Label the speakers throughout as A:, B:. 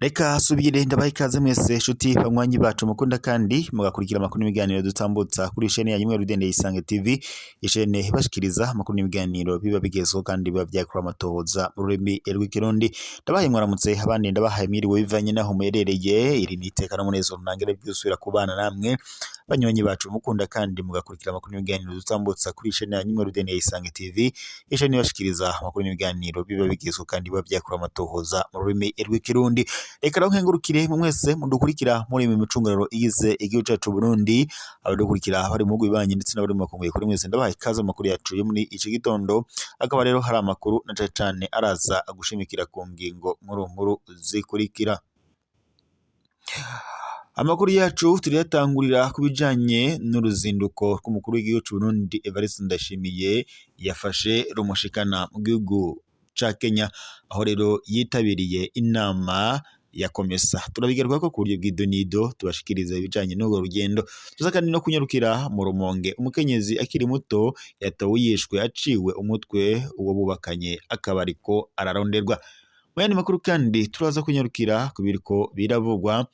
A: Reka subire ndabaha ikaze mwese nshuti banywanyi bacu mukunda kandi mugakurikira amakuru n'ibiganiro dutambutsa kuri chaîne yanyu Rudende Isange TV, ishene ibashikiriza amakuru n'ibiganiro biba bigezweho kandi biba vyakora amatohoza mu rurimi rw'Ikirundi. Ndabahaye mwaramutse, abandi ndabahaye mwiriwe bivanye naho muherereye. Iri ni iteka n'umunezero ntangere byusubira kubana namwe banywanyi bacu mukunda kandi mugakurikira amakuru n'ibiganiro dutambutsa kuri chaîne yanyu Rudende Isange TV, ishene ibashikiriza amakuru n'ibiganiro biba bigezweho kandi biba vyakora amatohoza mu rurimi rw'Ikirundi. Reka rero nkengurukire mwe mwese mudukurikira muri iyi micungararo igize igihugu cacu Burundi, abadukurikira bari mu bihugu bibanyi ndetse n'abari mu makungu. Kuri mwese ndabahaye ikaze amakuru yacu yo muri iki gitondo. Akaba rero hari amakuru na cane cane araza gushimikira ku ngingo nkuru nkuru zikurikira. Amakuru yacu turiyatangurira ku bijanye n'uruzinduko rw'umukuru w'igihugu c'u Burundi Evariste Ndayishimiye yafashe rumushikana mu gihugu ca Kenya, aho rero yitabiriye inama ya COMESA. Turabigarukako ku buryo bw'idonido, tubashikiriza ibijanye n'urwo rugendo. Tuza kandi no kunyarukira mu Rumonge, umukenyezi akiri muto yatowe yishwe aciwe umutwe, uwo bubakanye akaba ariko araronderwa. Mu yandi makuru kandi turaza kunyarukira ku biriko biravugwa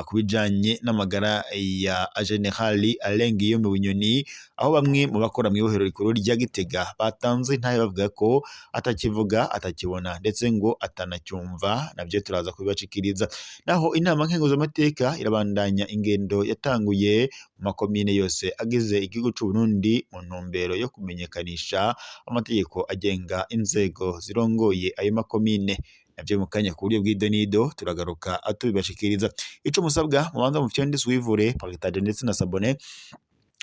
A: ku bijanye n'amagara ya General Alain Guillaume Bunyoni, aho bamwe mu bakora mw'ibohero rikuru rya Gitega batanze intahe bavuga ko atakivuga, atakibona, ndetse ngo atanacyumva. Navyo turaza kubibashikiriza. Naho inama nkenguzamateka irabandanya ingendo yatanguye mu makomine yose agize igihugu c'u Burundi mu ntumbero yo kumenyekanisha amategeko agenga inzego zirongoye ayo makomine. Navyo mu kanya ku buryo bw'idonido turagaruka tubibashikiriza. Ico musabwa, mubanza mufyonde suivre, partage ndetse na s'abonner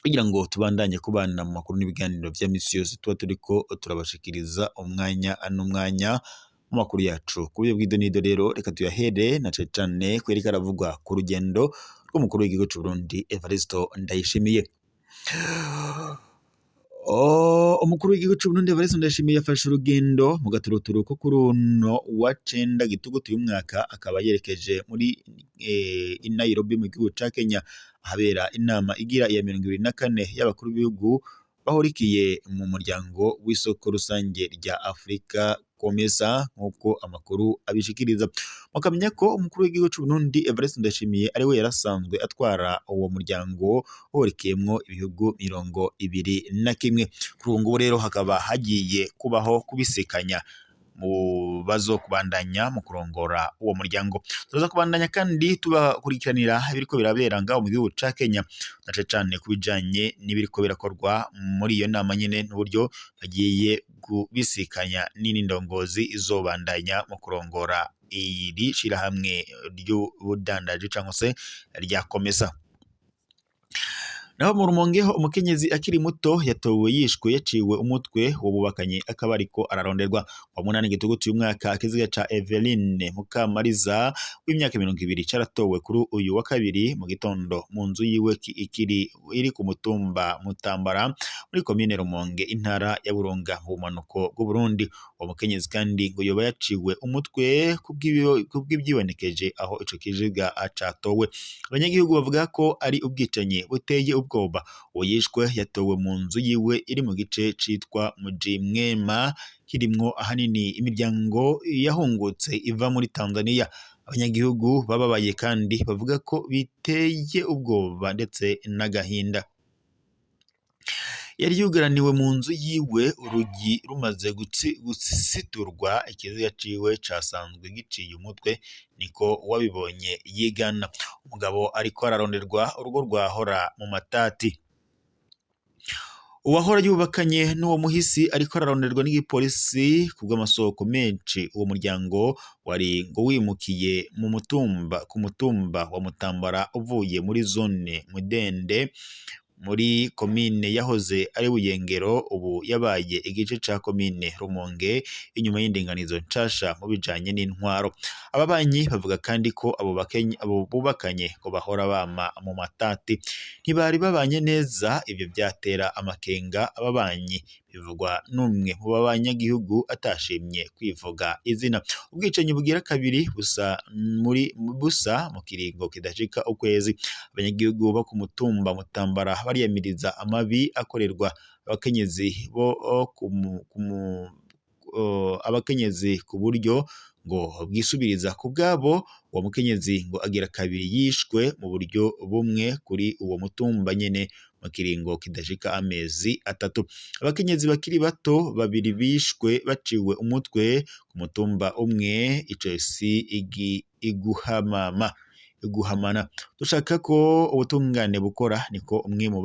A: kugira ngo tubandanye kubana mu makuru n'ibiganiro vya misi yose tuba turiko turabashikiriza umwanya n'umwanya mu makuru yacu ku buryo bw'idonido. Rero reka tuyahere na cane cane kwereka aravugwa ku rugendo rw'umukuru w'igihugu c'u Burundi Evariste Ndayishimiye. Oh, umukuru w'igihugu c'u Burundi Evariste Ndayishimiye yafashe urugendo mu gaturuturu ko kuri uno wa cenda gitugutu uyu mwaka, akaba yerekeje muri i Nairobi mu gihugu ca Kenya, ahabera inama igira iya 24 y'abakuru b'ibihugu bahurikiye mu muryango w'isoko rusange rya Afrika, COMESA, nk'uko amakuru abishikiriza. Mukamenya ko umukuru w'igihugu c'u Burundi Evariste Ndayishimiye ari we yarasanzwe atwara uwo muryango uhurikiyemwo ibihugu 21. Kuri ubu ngubu rero hakaba hagiye kubaho kubisikanya mu bazo kubandanya mu kurongora uwo muryango. Turaza kubandanya kandi tubakurikiranira ibiriko birabera ngaho mu gihugu ca Kenya, na cane cane ku bijanye n'ibiriko birakorwa muri iyo nama nyene n'uburyo bagiye kubisikanya n'indi ndongozi izobandanya mu kurongora iri shirahamwe ry'ubudandaji canke se rya COMESA. Naho mu Rumonge ho, umukenyezi akiri muto yatowe yishwe yaciwe umutwe, uwo bubakanye akaba ariko araronderwa. Kwa munani gitugutu uyu mwaka, ikiziga ca Eveline Mukamariza w'imyaka 20 caratowe kuri uyu wa kabiri mu gitondo mu nzu yiwe ikiri iri ku mutumba Mutambara muri komine Rumonge, intara ya Burunga, mu bumanuko bw'Uburundi. Uwo mukenyezi kandi ngo yoba yaciwe umutwe kubw'ivyibonekeje aho ico kiziga catowe. Abanyagihugu bavuga ko ari ubwicanyi buteye ubwoba. Uwo yishwe yatowe mu nzu yiwe iri mu gice citwa Mujimwema, kirimwo ahanini imiryango yahungutse iva muri Tanzania. Abanyagihugu bababaye kandi bavuga ko biteye ubwoba ndetse n'agahinda. Yari yugaraniwe mu nzu yiwe, urugi rumaze gusiturwa, ikiziga ciwe casanzwe giciye umutwe, niko uwabibonye yigana. Umugabo ariko araronderwa, urugo rwahora mu matati. Uwahora yubakanye n'uwo muhisi ariko araronderwa n'igipolisi kubw'amasoko menshi. Uwo muryango wari ngo wimukiye mu mutumba ku mutumba wa Mutambara uvuye muri zone Mudende muri komine yahoze ari Buyengero, ubu yabaye igice ca komine Rumonge inyuma y'indinganizo nshasha mu bijanye n'intwaro. Ababanyi bavuga kandi ko abo bubakanye ngo bahora bama mu matati, ntibari babanye neza. Ivyo vyatera amakenga ababanyi, bivugwa n'umwe mu banyagihugu atashimye kwivuga izina. Ubwicanyi bugira kabiri busa muri busa mu kiringo kidashika ukwezi. Abanyagihugu bo ku mutumba Mutambara bariyamiriza amabi akorerwa abakenyezi bo abakenyezi ku buryo Ngo bwisubiriza ku bwabo. Uwo mukenyezi ngo agira kabiri yishwe mu buryo bumwe kuri uwo mutumba nyene mu kiringo kidashika amezi 3. Abakenyezi bakiri bato babiri bishwe baciwe umutwe ku mutumba umwe, ico si iguhamama iguhamana. Dushaka ko ubutungane bukora, niko umwe mu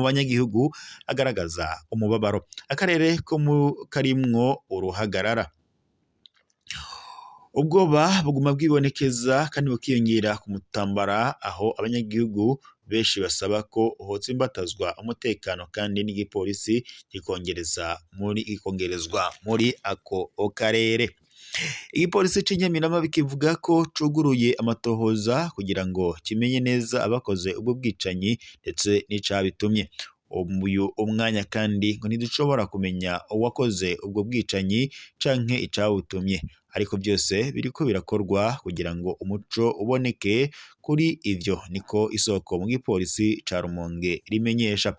A: banyagihugu agaragaza umubabaro. Akarere ko karimwo uruhagarara, ubwoba buguma bwibonekeza kandi bukiyongera ku Mutambara, aho abanyagihugu benshi basaba ko hotsimbatazwa umutekano kandi n'igipolisi gikongerezwa muri ako karere. Igipolisi c'Inyamirama kivuga ko cuguruye amatohoza kugira ngo kimenye neza abakoze ubwo bwicanyi ndetse n'icabitumye. Uyu umwanya kandi ngo ntidushobora kumenya uwakoze ubwo bwicanyi canke icabutumye, ariko byose biriko birakorwa kugira ngo umuco uboneke kuri ivyo, niko isoko mu gipolisi ca Rumonge rimenyesha.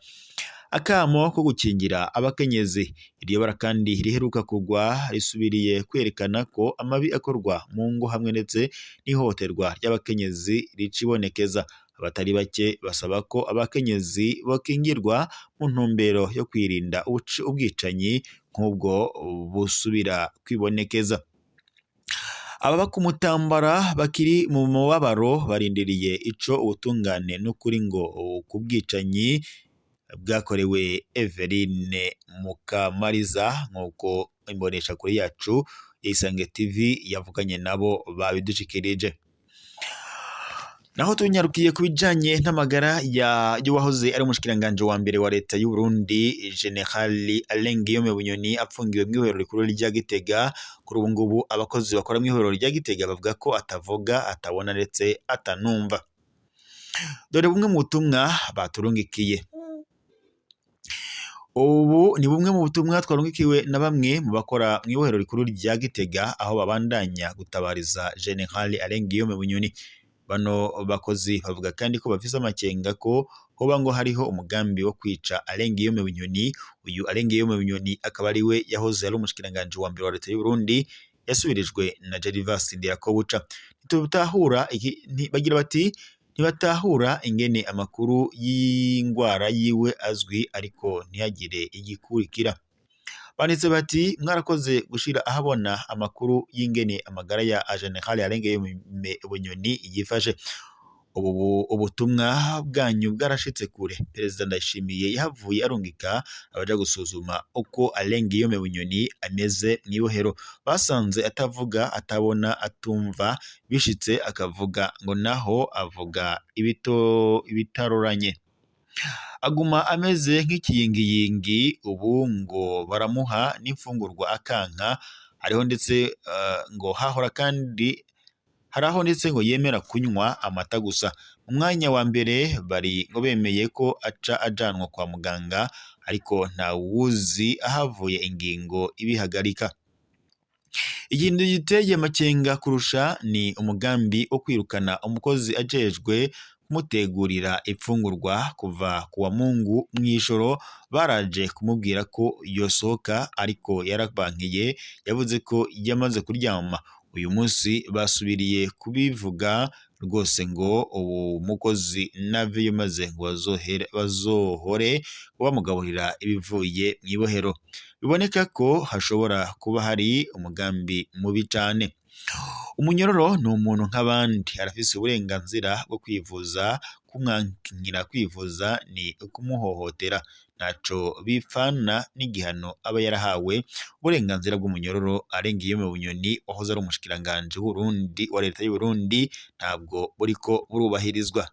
A: Akamo ko gukingira abakenyezi. Iryo bara kandi riheruka kugwa risubiriye kwerekana ko amabi akorwa mu ngo hamwe ndetse n'ihohoterwa ry'abakenyezi ricibonekeza. Abatari bake basaba ko abakenyezi bakingirwa mu ntumbero yo kwirinda ubwicanyi nk'ubwo busubira kwibonekeza. Ababa ku Mutambara bakiri mu mubabaro barindiriye ico ubutungane n'ukuri ngo ku bwicanyi bwakorewe Everine Mukamariza, nk'uko imboneshakure yacu Isange TV yavuganye nabo babidushikirije. Naho tunyarukiye ku bijanye n'amagara y'uwahoze ari umushikiranganje wa mbere wa leta y'u Burundi General Alain Guillaume Bunyoni apfungiwe mw'ihorero rikuru rya Gitega. Kuri ubu ngubu abakozi bakora mw'ihorero rya Gitega bavuga ko atavuga, atabona ndetse atanumva. Dore bumwe mu butumwa baturungikiye. Ubu ni bumwe mu butumwa twarungikiwe na bamwe mu bakora mw'ibohero rikuru rya Gitega, aho babandanya gutabariza General Alain Guillaume Bunyoni. Bano bakozi bavuga kandi ko bafise amakenga ko hoba ngo hariho umugambi wo kwica Alain Guillaume Bunyoni. Uyu Alain Guillaume Bunyoni akaba ari we yahoze ari umushikiranganje wa mbere wa leta y'u Burundi, yasubirijwe na Gervas Ndirakobuca. Ntitutahura bagira bati ntibatahura ingene amakuru y'ingwara yiwe azwi, ariko ntihagire igikurikira. Banditse bati mwarakoze gushira ahabona amakuru y'ingene amagara ya General Alain Guillaume Bunyoni yifashe. Ubu ubutumwa bwanyu bwarashitse kure. Perezida Ndayishimiye yahavuye arungika abaja gusuzuma uko Alain Guillaume Bunyoni ameze mw'ibohero. Basanze atavuga, atabona, atumva, bishitse akavuga ngo naho avuga ibitaroranye. Aguma ameze nk'ikiyingiyingi, ubu ngo baramuha n'imfungurwa akanka. Hariho ndetse ngo hahora kandi haraho ndetse ngo yemera kunywa amata gusa. Mu mwanya wa mbere bari ngo bemeye ko aca ajanwa kwa muganga, ariko nta wuzi ahavuye ingingo ibihagarika. Ikintu giteye amakenga kurusha ni umugambi wo kwirukana umukozi ajejwe kumutegurira imfungurwa kuva ku wa Mungu mw'ijoro. Baraje kumubwira ko yosohoka, ariko yarabankiye, yavuze ko yamaze kuryama. Uyu munsi basubiriye kubivuga rwose ngo ubu mukozi naveyo maze ngo bazohore bamugaburira ibivuye mw'ibohero. Biboneka ko hashobora kuba hari umugambi mubi cane. Umunyororo ni umuntu nk'abandi, arafise uburenganzira bwo kwivuza. Kumwankira kwivuza ni ukumuhohotera, ntaco bipfana n'igihano aba yarahawe. Uburenganzira bw'umunyororo Alain Guillaume Bunyoni wahoze ari umushikiranganje w'Uburundi wa leta y'u Burundi ntabwo buriko burubahirizwa.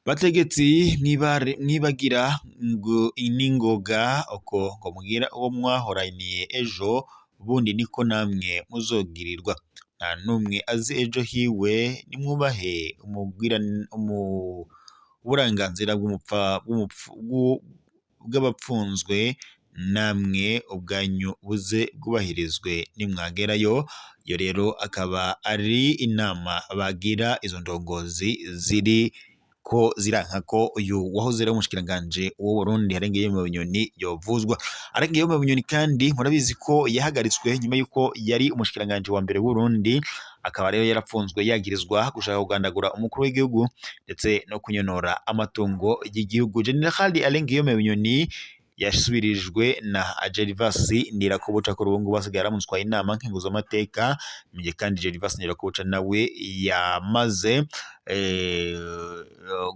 A: Bategetsi mwibagira ngo n'ingoga uko ngo mugira uwo mwahoraniye ejo bundi niko namwe muzogirirwa. Nta numwe azi ejo hiwe, nimwubahe uburenganzira bw'abapfunzwe, namwe ubwanyu buze bwubahirizwe nimwagerayo. Iyo rero akaba ari inama bagira izo ndongozi ziri ko ziranka ko uyu wahoze ari umushikiranganje w'u Burundi Alain Guillaume Bunyoni yovuzwa. Alain Guillaume Bunyoni kandi murabizi ko yahagaritswe nyuma yuko yari umushikiranganje wa mbere w'Uburundi, akaba rero yarapfunzwe yagirizwa gushaka kugandagura umukuru w'igihugu ndetse no kunyonora amatungo y'igihugu. General Alain Guillaume Bunyoni yasubirijwe na Gervas Ndirakobuca, kuri ubu ngubu asigaye aramutswa inama nkenguzamateka, mu gihe kandi Gervas Ndirakobuca nawe yamaze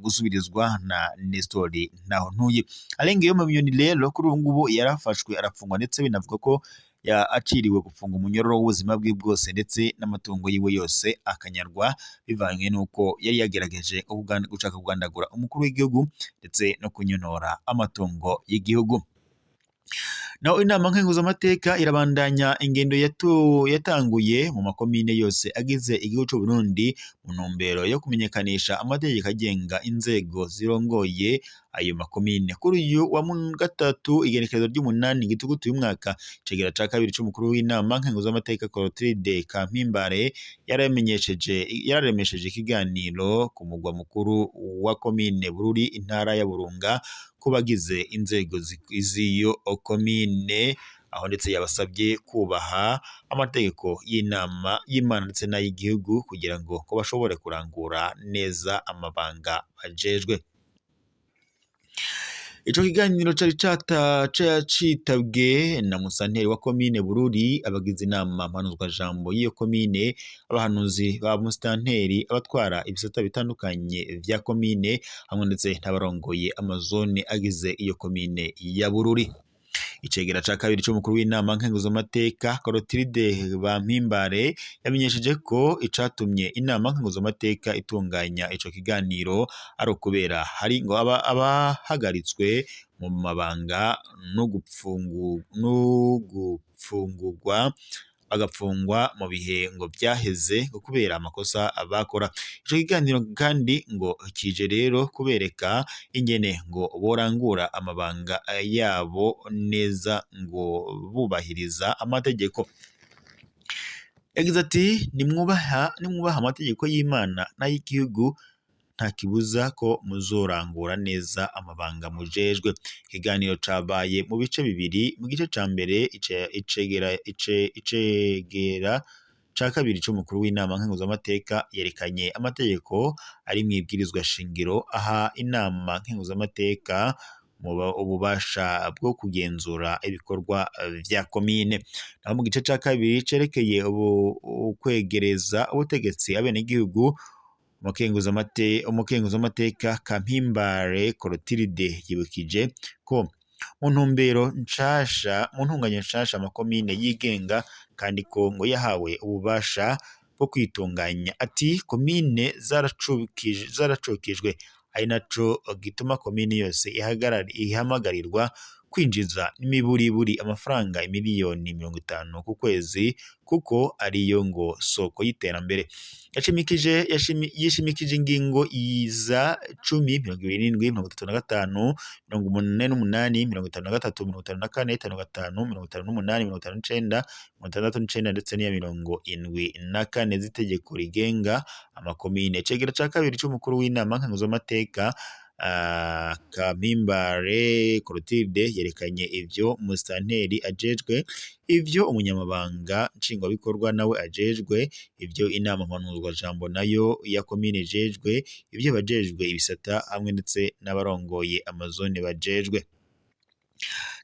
A: gusubirizwa na Nestor Ntahontuye. Alain Guillaume Bunyoni rero kuri ubu ngubu yarafashwe arafungwa, ndetse binavuga ko aciriwe gufunga umunyororo w'ubuzima bwe bwose ndetse n'amatungo yiwe yose akanyarwa, bivanywe n'uko yari yagerageje gushaka kugandagura umukuru w'igihugu ndetse no kunyonora amatungo y'igihugu. Naho inama nkenguzamateka irabandanya ingendo yatanguye mu makomine yose agize igihugu c'u Burundi mu ntumbero yo kumenyekanisha amategeko agenga inzego zirongoye ayo makomine. Kuri uyu wa gatatu igenekerezo ry'umunani gitugutu y'umwaka, icegera ca kabiri c'umukuru w'inama nkenguzamateka Clotilde Kampimbare yararemesheje ikiganiro ku mugwa mukuru wa komine Bururi, intara ya Burunga, ku bagize inzego z'iyo komine, aho ndetse yabasabye kubaha amategeko y'inama y'Imana ndetse n'ay'igihugu kugira ngo ko bashobore kurangura neza amabanga bajejwe. Ico kiganiro cari citabwe na musanteri wa komine Bururi, abagize inama mpanuzwajambo y'iyo komine, abahanuzi ba musitanteri, abatwara ibisata bitandukanye vya komine, hamwe ndetse n'abarongoye amazone agize iyo komine ya Bururi. Icegera ca kabiri c'umukuru w'inama nkenguzamateka Clotilde Bampimbare yamenyesheje ko icatumye inama nkenguzamateka itunganya ico kiganiro ari ukubera hari ngo abahagaritswe mu mabanga no gupfungurwa bagapfungwa mu bihe ngo vyaheze ngo kubera amakosa bakora. Ico kiganiro kandi ngo kije rero kubereka ingene ngo borangura amabanga yabo neza ngo bubahiriza amategeko. Yagize ati nimwubaha amategeko y'Imana n'ay'igihugu nta kibuza ko muzorangura neza amabanga mujejwe. Ikiganiro cabaye mu bice bibiri. Mu gice ca mbere icegera ca kabiri c'umukuru w'inama nkenguzamateka yerekanye amategeko ari mw'ibwirizwa shingiro aha inama nkenguzamateka ububasha bwo kugenzura ibikorwa vya komine. Naho mu gice ca kabiri cerekeye ukwegereza ubutegetsi abenegihugu, umukenguzamateka Kampimbare Clotilde yibukije ko mu ntumbero nshasha, mu ntunganyo nshasha amakomine yigenga kandi ko ngo yahawe ububasha bwo kwitunganya. Ati komine zaracukijwe, ari naco gituma komine yose ihamagarirwa kwinjiza n'imiburiburi amafaranga imiliyoni 50 ku kwezi, kuko ariyo ngo soko y'iterambere. Yishimikije ingingo za 10, 27, 35, 88, 53, 54, 55, 58, 59, 69 ndetse n'iya 74 z'itegeko rigenga amakomine. Icegera ca kabiri c'umukuru w'inama nkenguzamateka Kampimbare Clotilde yerekanye ivyo musitanteri ajejwe, ivyo umunyamabanga nshingwabikorwa nawe ajejwe, ivyo inama mpanuzwajambo nayo ya komine ijejwe, ivyo abajejwe ibisata hamwe ndetse n'abarongoye amazone bajejwe.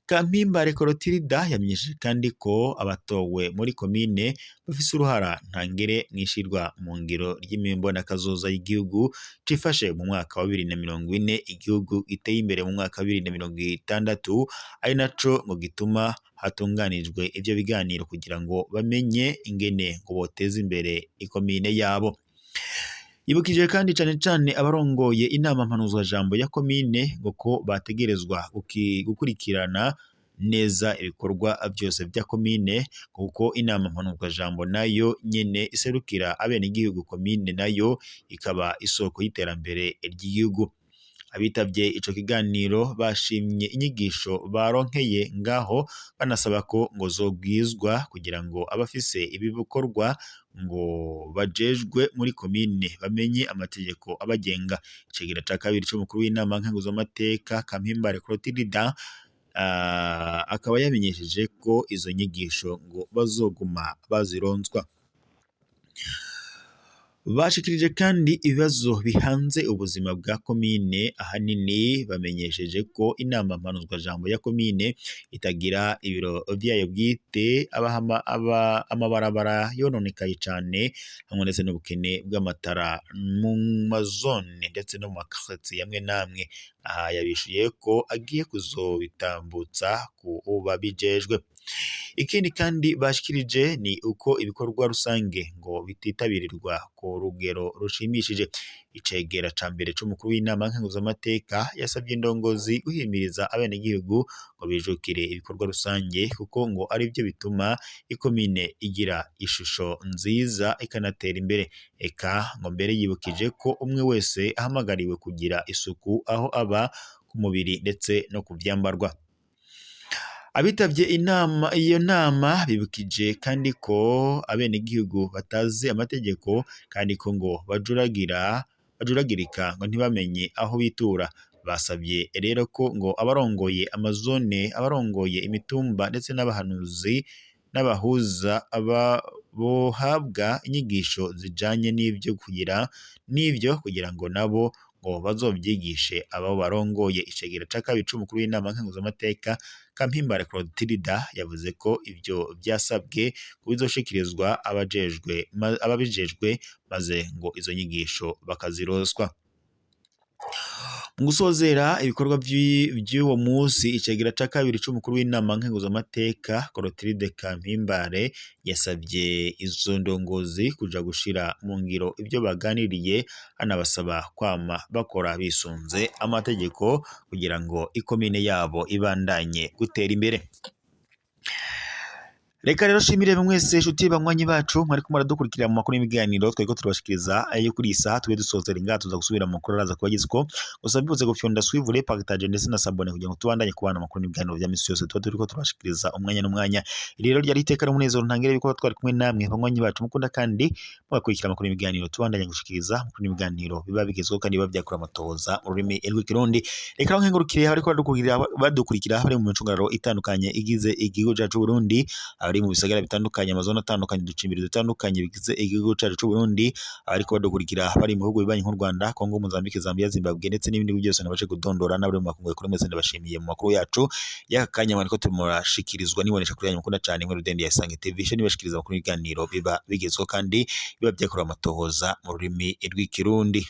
A: Kampimbare Clotilde yamenyesheje kandi ko abatowe muri komine bafise uruhara ntangere mw'ishirwa mu ngiro ry'imbonakazoza y'igihugu cifashe mu mwaka wa 2040, igihugu giteye imbere mu mwaka wa 2060, ari naco ngo gituma hatunganijwe ivyo biganiro kugira ngo bamenye ingene ngo boteza imbere ikomine yabo. Yibukije kandi cane cane abarongoye inama mpanuzwajambo ya komine ngo ko bategerezwa gukurikirana neza ibikorwa vyose vya komine, kuko inama mpanuzwajambo nayo nyene iserukira abenegihugu, komine nayo ikaba isoko y'iterambere ry'igihugu. Abitavye ico kiganiro bashimye inyigisho baronkeye ngaho, banasaba ko ngo zogwizwa kugira ngo abafise ibikorwa ngo bajejwe muri komine bamenye amategeko abagenga. Icegera ca kabiri c'umukuru w'inama nkenguzamateka Kampimbare Clotilde Akaba yamenyesheje ko izo nyigisho ngo bazoguma bazironswa. Bashikirije kandi ibibazo bihanze ubuzima bwa komine, ahanini bamenyesheje ko inama mpanuzwajambo ya komine itagira ibiro vyayo bwite, amabarabara yononekaye cane, hamwe ndetse n'ubukene bw'amatara mu mazone ndetse no mu makartier amwe n'amwe. Aha yabishuye ko agiye kuzobitambutsa ku babijejwe. Ikindi kandi bashikirije ni uko ibikorwa rusange ngo bititabirwa ku rugero rushimishije. Icegera ca mbere c'umukuru w'inama nkenguzamateka yasabye indongozi guhimiriza abenegihugu ngo bijukire ibikorwa rusange, kuko ngo arivyo bituma ikomine igira ishusho nziza ikanatera imbere. Eka ngo mbere yibukije ko umwe wese ahamagariwe kugira isuku aho aba, ku mubiri ndetse no ku vyambarwa. Abitavye iyo nama bibukije kandi ko abenegihugu batazi amategeko, kandi ko ngo bajuragirika ngo ntibamenye aho bitura. Basabye rero ko ngo abarongoye amazone, abarongoye imitumba ndetse n'abahanuzi n'abahuza bohabwa inyigisho zijanye n'ivyo kugira ngo nabo ngo bazovyigishe abo barongoye. Icegera ca kabiri c'umukuru w'inama nkenguzamateka Kampimbare Clotilda yavuze ko ivyo vyasabwe ko bizoshikirizwa ababijejwe, maze ngo izo nyigisho bakazironswa. Mu gusozera ibikorwa vy'uwo musi, icegera ca kabiri c'umukuru w'inama nkenguzamateka Clotilde Kampimbare yasavye izo ndongozi kuja gushira mu ngiro ivyo baganiriye, anabasaba kwama bakora bisunze amategeko kugira ngo ikomine yabo ibandanye gutera imbere. Reka rero shimire mwese nshuti banywanyi bacu mwariko muradukurikira mu makuru y'ibiganiro twariko turabashikiriza ayo kuri iyi saha. Tube dusozera ingaha, tuza gusubira mu makuru araza kubagezako. Gusa mbibutse gufyonda suivre, partage ndetse na s'abonner kugira ngo tubandanye kubana amakuru n'ibiganiro vya misi yose tuba turiko turabashikiriza umwanya n'umwanya. Rero ryari iteka n'umunezero ntangere yuko twari kumwe namwe banywanyi bacu mukunda kandi mugakurikira amakuru n'ibiganiro tubandanye gushikiriza amakuru n'ibiganiro biba bigezweho kandi biba vyakora amatohoza mu rurimi rw'ikirundi. Reka rero nkengurukire abariko badukurikira bari mu micungararo itandukanye igize igihugu cacu c'Uburundi, abari mu bisagara bitandukanye, amazone atandukanye, uducimbiri dutandukanye bigize igihugu cacu c'Uburundi, abariko badukurikira bari mu bihugu bibanyi nk'u Rwanda, Congo, Mozambique, Zambia, Zimbabwe ndetse n'ibindi bihugu byose nabashe kudondora, n'abari mu makungu ya kure mwese ndabashimiye mu makuru yacu y'aka kanya mwariko tumurashikirizwa n'ibonesha kuri yanyu mukunda cane inkuru ndende ya Isange TV, nibashikiriza amakuru y'ibiganiro biba bigezweho kandi biba vyakorewe amatohoza mu rurimi rw'ikirundi.